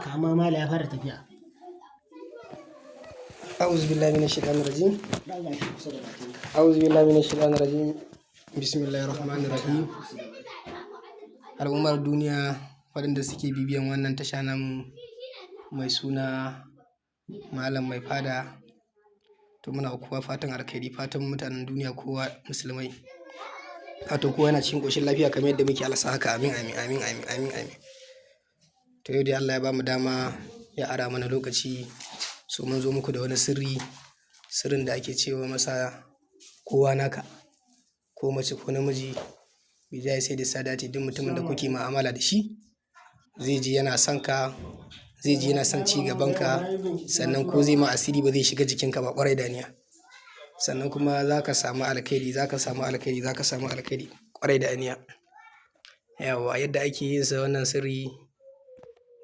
Amma mala ya fara tafiya. أعوذ بالله من الشيطان الرجيم. Ɗaga shi kusa da bakinka. أعوذ بالله من الشيطان الرجيم، بسم الله الرحمن الرحيم. Al'ummar duniya waɗanda suke bibiyan wannan tasha namu mai suna Malam Mai Fada, to muna kowa fatan alkhairi, fatan mutanen duniya kowa musulmai, fatan kowa yana cikin ƙoshin lafiya kamar yadda muke. Allah sa haka, amin amin amin amin amin amin. To yau dai Allah ya bamu dama, ya ara mana lokaci, so mun zo muku da wani sirri, sirrin da ake cewa masa kowa naka, ko mace ko namiji, bijahi sai da sadati. Duk mutumin da kuke mu'amala da shi zai ji yana son ka, zai ji yana son ci gaban ka, sannan ko zai ma asiri ba zai shiga jikinka ba, ƙwarai da aniya. Sannan kuma za ka samu alkhairi, za ka samu alkhairi, za ka samu alkhairi, ƙwarai da aniya. Yawwa, yadda ake yin sa wannan sirri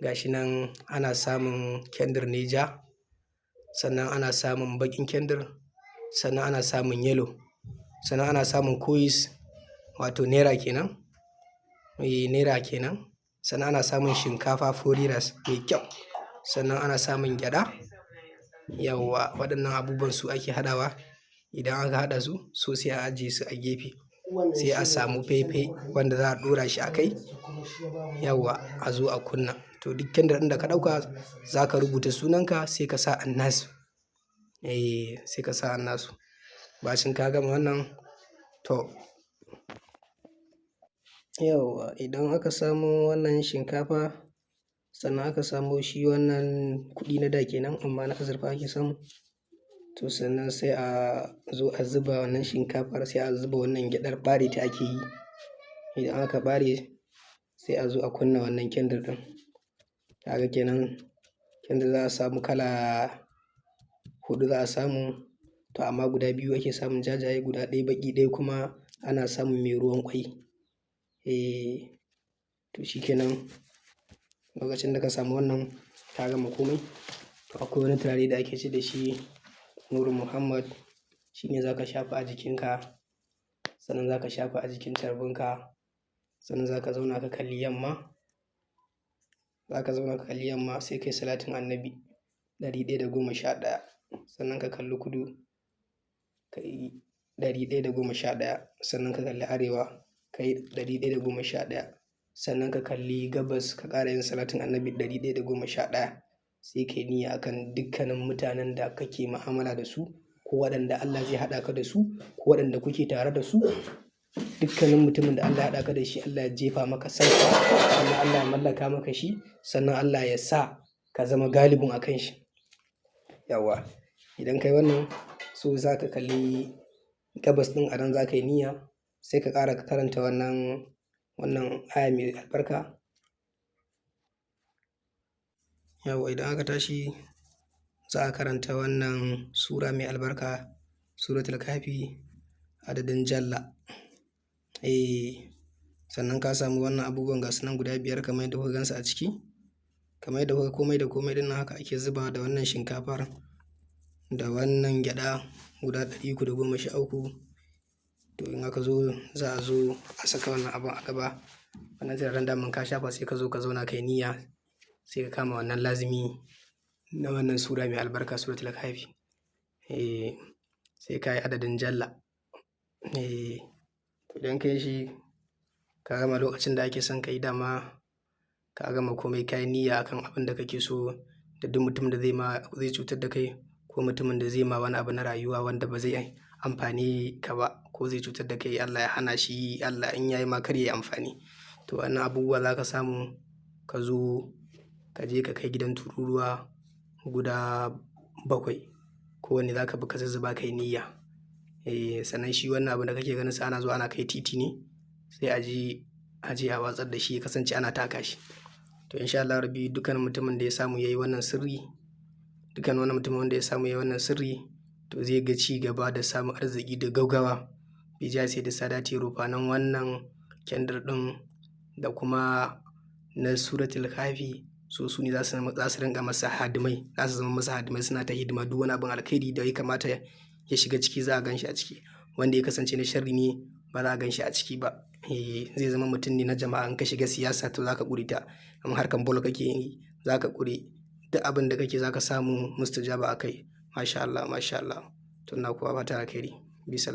gashi nan: ana samun kendir ne ja, sannan ana samun baƙin kendir, sannan ana samun yellow, sannan ana samun coins, wato naira kenan, eh, naira kenan, sannan ana samun shinkafa foreign rice mai kyau, sannan ana samun gyaɗa. Yawwa, waɗannan abubuwan su ake haɗawa. Idan aka haɗa su, so sai a ajiye su a gefe, sai a samu fefe wanda za a ɗora shi a kai. Yawwa, a zo a kunna. To duk kendir ɗin da ka ɗauka za ka rubuta sunanka, sai ka sa annasu, eh, sai ka sa annasu. Bacin ka gama wannan, to yawwa, idan aka samo wannan shinkafa, sannan aka samo shi wannan kuɗi na da kenan, amma na azurfa ake samu, to sannan sai a zo a zuba wannan shinkafar, sai a zuba wannan gyaɗar, ɓare ta ake yi. Idan aka ɓare, sai a zo a kunna wannan kendir ɗin. Kaga kenan kendir za a samu kala huɗu za a samu, to amma guda biyu ake samun jajaye, guda ɗaya baƙi, ɗaya kuma ana samun mai ruwan ƙwai. Eh, to shikenan, lokacin da ka samu wannan ka gama komai. To akwai wani turare da ake ce da shi Nuru Muhammad, shine za ka shafa a jikinka, sannan za ka shafa a jikin carbinka, sannan za ka zauna ka kalli yamma, za ka zauna ka kalli yamma, sai kai salatin Annabi 111, sannan ka kalli kudu ka yi 111, sannan ka kalli arewa ka yi 111, sannan ka kalli gabas ka ƙara yin salatin Annabi 111. Sai kai niyya akan dukkanin mutanen da kake mu'amala da su, ko waɗanda Allah zai haɗa ka da su, ko waɗanda kuke tare da su. Dukkanin mutumin da Allah ya haɗa ka da shi, Allah ya jefa maka sansa, sannan Allah ya mallaka maka shi, sannan Allah ya sa ka zama galibin a kan shi. Yawwa, idan kai wannan, so za ka kalli gabas ɗin, a nan za ka yi niyya, sai ka ƙara karanta wannan aya mai albarka. Yawwa, idan aka tashi za a karanta wannan sura mai albarka, Suratul Kahfi, adadin jalla. Eh, sannan ka samu wannan abubuwan, ga su nan guda biyar kamar yadda kuka gansu a ciki, kamar yadda kuka komai da komai ɗin nan haka ake zubawa, da wannan shinkafar da wannan gyaɗa guda 313. To in aka zo, za a zo a saka wannan abun a gaba, wannan turaren daman ka shafa, sai ka zo ka zauna kai niyya, sai ka kama wannan lazimi na wannan sura mai albarka, Suratul Kahfi. Eh, sai ka yi adadin jalla. Eh, idan ka yi shi ka gama, lokacin da ake son ka yi dama ka gama komai, ka yi niyya akan abin da kake so, da duk mutumin da zai ma, zai cutar da kai, ko mutumin da zai ma wani abu na rayuwa wanda ba zai amfani ka ba ko zai cutar da kai, Allah ya hana shi, Allah in yayi ma kar ya yi amfani. To wannan abubuwa za ka samu ka zo ka je ka kai gidan tururuwa guda bakwai, kowanne za ka bi ka zuzzuba, kai niyya. Eh, sannan shi wannan abu da kake ganin sa, ana zuwa ana kai titi ne, sai a je a watsar da shi, ya kasance ana taka shi. To insha Allah rabbi, dukkan mutumin da ya samu yayi wannan sirri, dukkan wani mutumin wanda ya samu yayi wannan sirri, to zai ga ci gaba da samun arziki da gaugawa. Bija sai da sadati rufanan wannan kendir ɗin da kuma na Suratul Kahfi, so su ne za su rinka masa hadimai, za su zama masa hadimai, suna ta hidima. Duk wani abin alkhairi da ya kamata ya shiga ciki za a gan shi a ciki, wanda ya kasance na sharri ne ba za a gan shi a ciki ba. Eh, zai zama mutum ne na jama'a. In ka shiga siyasa, to za ka ƙure ta. In harkan ball kake yi, Za ka ƙure duk abin da kake, za ka samu mustajaba a kai. Masha Allah, masha Allah. To ina kowa fatan alkhairi. Bisalam.